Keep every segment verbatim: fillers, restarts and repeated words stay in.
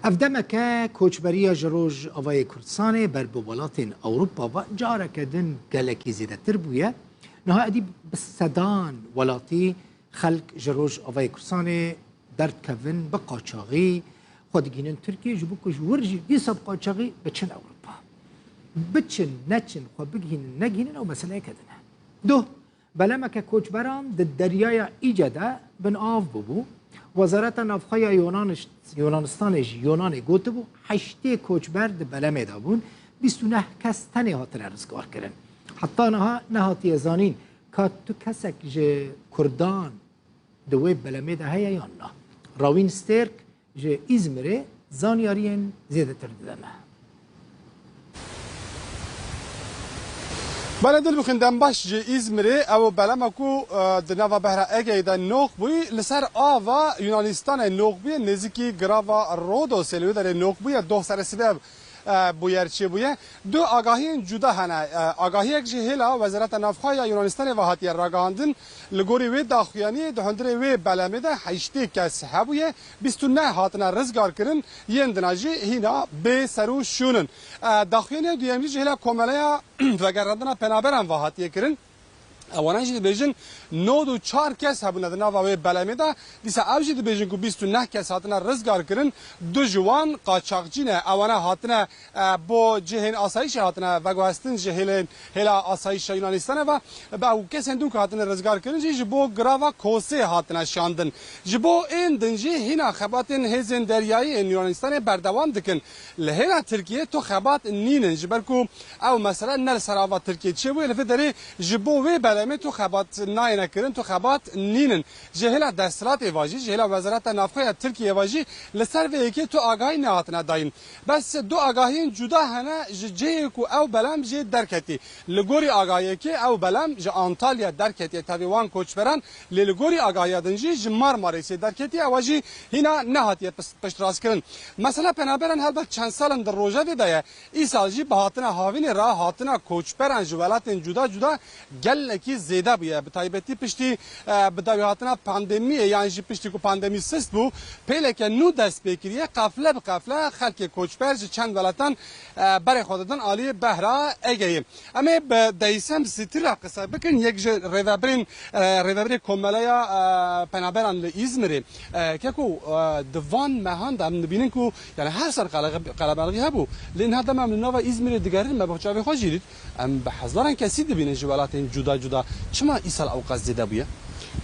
Ev demeke koçberiya ji Rojavayê Kurdistanê ber bi welatên Ewropa ve careke din gelekî zêdetir bûye. Niha êdî bi sedan welatî xelk ji Rojavayê Kurdistanê derdikevin, bi qaçaxî xwe digihînin Tirkiyê, ji bo ku ji wir jî dîsa bi qaçaxî biçin Ewropa. Biçin, neçin, xwe bigihînin, negihînin, ew meseleyeke din e. Duh, belemeke koçberan di Deryaya Îce de bin av bûbû. Wezareta Navxwe ya Yonaniş-, Yunanistanê jî, Yonanê, gotibû heştê koçber di belemê de bûn, bîst û neh kes tenê hatine rizgarkirin. Heta niha nehatiye zanîn ka tu kesek ji Kurdan di wê belemê de heye yan na. Rawîn Stêrk ji Îzmirê zanyariyên zêdetir dide me. Belê, dilbixwîn dembaş ji Îzmirê, ew belema ku, e, di nava behra Egeyê de noq bûyî, li ser ava Yunanistanê noq bûye, nêzîkî girava Rodosê li wê derê noq bûye, doh serê sibê ev e, bûyer çêbûye. Du agahiyên cuda hene. E, agahiyek ji hêla Wezareta Navxwe ya Yunanistanê ve hatiye ragihandin. Li gorî wê daxuyaniyê di hundirê wê belemê de heştê kes hebûye, bîst û neh hatine rizgarkirin, yên dina jî hîna bê ser û şûn in. E, daxuyaniya duyem jî ji hêla Komeleya Vegerandina Penaberan ve hatiye kirin. Ewana jî dibêjin nod û çar kes hebûne di nava wê belemê de. Dîsa ew jî dibêjin ku bîst û neh kes hatine rizgar kirin. Du ji wan qaçaxcî ne. Ewana hatine, e, bo cihên asayîşê hatine veguhestin ji hêlên, hêla asayîşa Yunanistanê ve. Bi ew kesên din ku hatine rizgar kirin jî ji bo girava Kosê hatine şandin. Ji bo ên din jî hîna xebatên hêzên deryayî ên Yunanistanê berdewam dikin. Li hêla Tirkiyê tu xebat nînin, ji ber ku ew mesele ne li ser ava Tirkiyê çêbûye, li vê derê ji bo wê belemê tu xebat nayêne kirin, tu xebat nînin. Ji hêla desthilatê ve jî, ji hêla Wezareta Navxwe ya Tirkiyê ve jî li ser vê yekê tu agahî nehatine dayîn. Bes du agahiyên cuda hene ji cihê ku ew belem jê derketî. Li gorî agahiyekê ew belem ji Antalya derketiye tevî wan koçberan, lê li gorî agahiya din jî ji Marmarêsê derketiye, ewa jî hîna nehatiye pis-, piştrast kirin. Mesela penaberan helbet çend sal in di rojevê de ye. Îsal jî bi hatina havînê re hatina koçberan ji welatên cuda cuda gelekî zêde bûye. Bi taybetî piştî, e, bi dawî hatina pandemiyê yan jî piştî ku pandemî sist bû, pêleke nû dest pê kiriye, qefle bi qefle xelkê koçber ji çend welatan, e, berê xwe didin aliyê behra Egeyê. Em ê bi Deysem Sitî re qise bikin, yek ji rêvebirên, e, rêvebirê Komeleya, e, Penaberan li Îzmirê. E, keko, e, di van mehan de em dibînin ku, yani, her sal qele-, qelebalixî hebû. Lê niha dema em li nava Îzmirê digerin, me bi çavê xwe jî dît. Em bi hezaran kesî dibînin ji welatên cuda cuda. Çima îsal ewqas zêde bûye?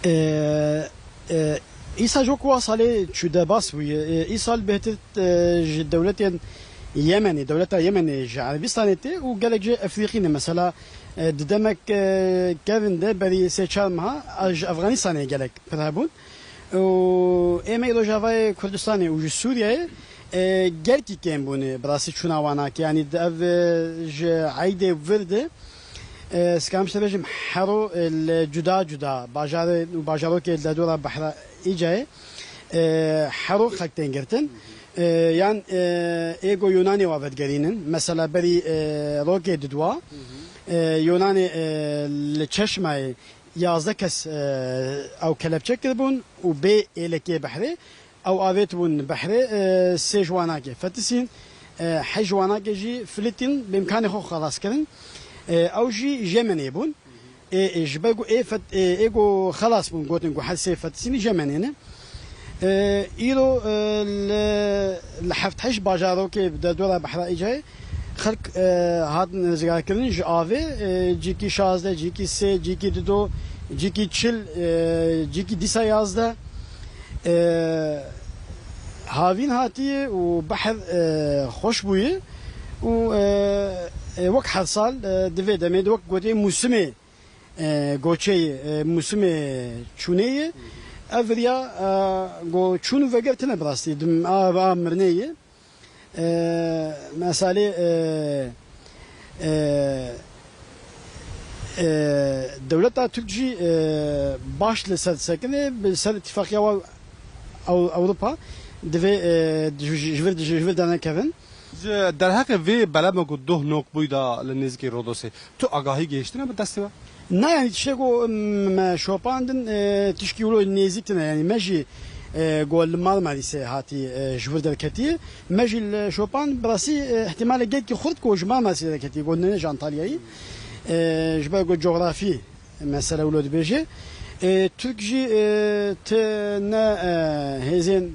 E, e, îsal ji wek wa salê çûdebas bûye. E, îsal bêhtir, e, ji dewletên Yemenê, dewleta Yemenê ji Erebistanê tê û gelek jî Efrîqî ne. Mesela, e, di demek, e, kevin de berî sê çar meha, e, ji Efxanistanê gelek pir hebûn. Û ê me yê Rojavayê Kurdistanê û ji Sûriyeyê, e, gelkî kêm bûne, bi rastî çûna wana ke, yanî di ev, e, ji eydê vir de, e, ez karim ji te bêjim, hero, e, li cuda cuda bajarê û bajarokê li derdora Behra Îcayê, e, hero xelk tên girtin. E, yan, e, ê go Yunanê wa vedigerînin. Mesela berî, e, rokê didwa, e, Yunanê, e, li Çeşmayê yazdeh kes, e, ew kelepçe kiribûn û bê êlekê behrê ew avêtibûn behrê, e, sê ji wanakê fetisîn, e, hej wanakê jî filitîn, bi îmkanê xwe xelas kirin. E, ew jî Jemenê bûn. Ê, ê, ji ber ku ê fet-, ê, ê ku xelas bûn, gotin ku her sê fetisînî Jemenê ne. E, îro, e, li, li heft heşt bajarokê bi derdora Behra Îcayê xelk, e, hatin rizgarkirin ji avê, e, cîkî şazdeh, cîkî sê, cîkî dido, cîkî çil, e, cîkî dîsa yazdeh. E, havîn hatiye û behr, e, xweş bûye û, e, e, wek her sal, e, di vê demê de wek gotê mûsimê e, goçeyê, e, mûsimê çûnê ye. Ev viriya, e, go çûn û veger tine bi rastî. Dim a, a mirinê ye. E, meselê, e, e, e, dewleta Tirk jî, e, baş li ser sekine, bi ser îtîfaqiya wa Ew-, Ewropa divê, e, ji, ji vir, ji vir dernekevin. Ji derheqê vê belema ku doh nok bûyî de li nêzîkî Rodosê, tu agahî gihiştine bi destê we? Na, yanî tiştê ku, em, me şopandin, e, tişkî wilo nêzîk tine, yanî me jî E, ku li Marmarîsê hatî, e, ji wir derketî. Me jî li Şopan, bi rastî, e, îhtîmalê gelkî xurt ku ji Marmarîsê derketî, ku ne ji Antalyayê. E, ji ber ku cografî mesele wilo dibêje. E, Tirk jî, e, ti ne, e, hêzên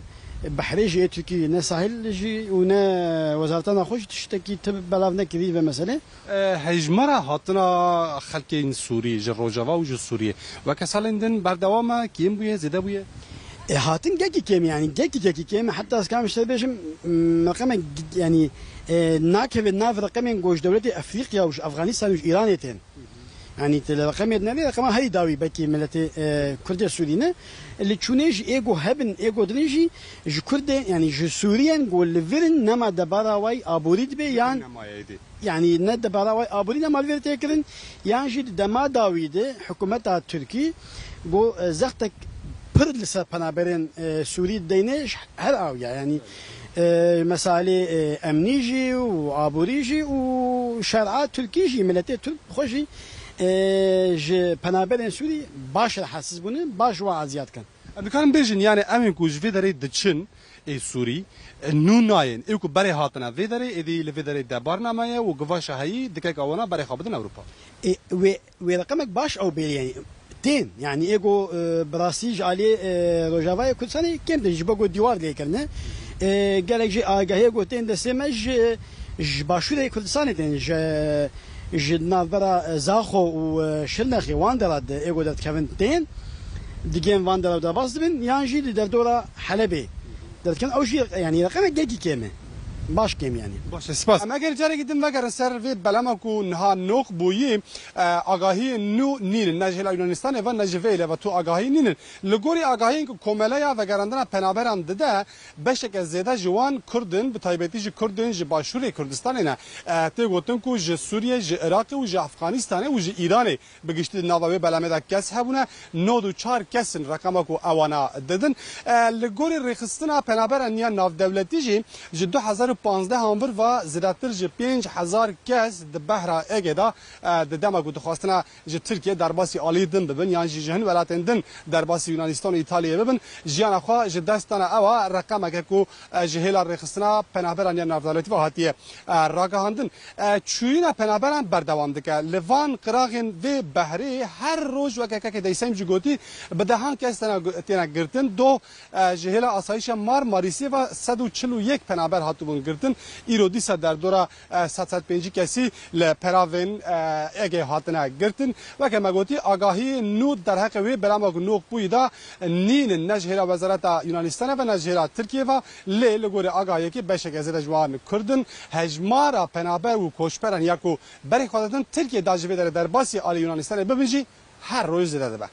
behrê jî ê Tirkî, ne sahil jî û ne wezareta nexweş tiştekî ti belav nekirî vê meselê. E, hejmara hatina xelkên Sûrî ji Rojava û ji Sûriyê weke salên din berdewam e, kêm bûye, zêde bûye? E, hatin gelkî kêm e, yanî gelkî, gelkî kêm e. Heta ez karim ji te bêjim, m, reqemek, yanî, e, nakeve nav reqemên ku ji dewletê Efrîqya û ji Efxanîstan û ji Îranê tên. Yanî tu li reqemê dinêrî, reqema herî dawî belkî miletê, e, Kurdê Sûrî ne. Li çûnê jî ê ku hebin, ê ku dinê jî ji Kurdê, yanî ji Sûriyên ku li vir in, nema debara way aborî dibe yan Nemaye êdî. Yanî ne debara way aborî nema li vir tê kirin, yan jî di dema dawî de hikûmeta Tirkî ku, e, zextek pir li ser penaberên, e, Sûrî dideyne ji her awiya. Yanî, e, mesalê, e, emnî jî û aborî jî û şer'a Tirkî jî, miletê Tirk xwe jî, e, ji penaberên Sûrî baş rehetsiz bûne, baş wa eziyat dikin. Em dikarin bêjin, yani em ên ku ji vê derê diçin, ê Sûrî, e, nû nayên. Ê ku berê hatine vê derê, êdî li vê derê debar nemaye û givaşa heyî dikek awana berê xwe bidin Ewropa. E, wê, wê reqemek baş ew bêrî, yani, tên. Yani, ê ku, e, bi rastî ji aliyê, e, Rojavayê Kurdistanê kêm tên, ji bo ku dîwar lê kirine. E, gelek jî agahiyê ku tên destê me ji, ji Başûrê Kurdistanê tên, ji, ji navbera, e, Zaxo û, e, Şirnexê, wan dera de ê ku derdikevin tên, digên van dera derbas dibin, yan jî di derdora Helebê derdikin. Ew jî, yani, reqemek gelkî kêm e. Baş kêm, yani. Baş e, spas. Em eger carekî din vegerin ser vê belema ku niha noq bûyî, e, agahiyên nû nînin. Ne ji hêla Yunanistanê ve, ne ji vê hêlê ve tu agahî nînin. Li gorî agahiyên ku Komeleya Vegerandina Penaberan dide, beşeke zêde ji wan Kurd in, bi taybetî jî Kurd in ji Başûrê Kurdistanê ne. E, tê gotin ku ji Sûriyê, ji Iraqê û ji Efxanistanê û ji Îranê bi giştî di nava wê belemê de kes hebûne. Nod û çar kes in reqema ku ewana didin. E, li gorî rêxistina penaberan ya navdewletî jî ji du hezar û panzdeh an vir ve zêdetir ji pênc hezar kes di behra Ege de, e, di dema ku dixwastina ji Tirkiye derbasî alî din bibin, yan jî ji hin welatên din derbasî Yunanistan û Îtalyayê bibin, jiyana xwe ji dest dane. Ewa reqemeke ku, e, ji hêla rêxistina penaberan ya navdewletî ve hatiye, e, ragihandin. E, çûyîna penaberan berdewam dike. Li van qiraxên vê behrê her roj weke kekê Deysem jî gotî, bi dehan kes têne, têne girtin. Doh, e, ji hêla asayişa Marmarîsê ve sed û çil û yek penaber hatibûn girtin. Îro dîsa derdora, e, sed sed pêncî kesî li peravên, e, Egeyê hatine girtin. Weke me gotî, agahiyên nû derheqê wê belama ku noq bûyî de nînin, ne ji hêla Wezareta Yunanistanê ve, ne ji hêla Tirkiyê ve. Lê li gorî agahiyekê beşeke zêde ji wan Kurd in. Hejmara penaber û koçberan ya ku berê xwe didin Tirkiyê da ji vê derê derbasî alî Yunanistanê bibin jî her roj zêde dibe.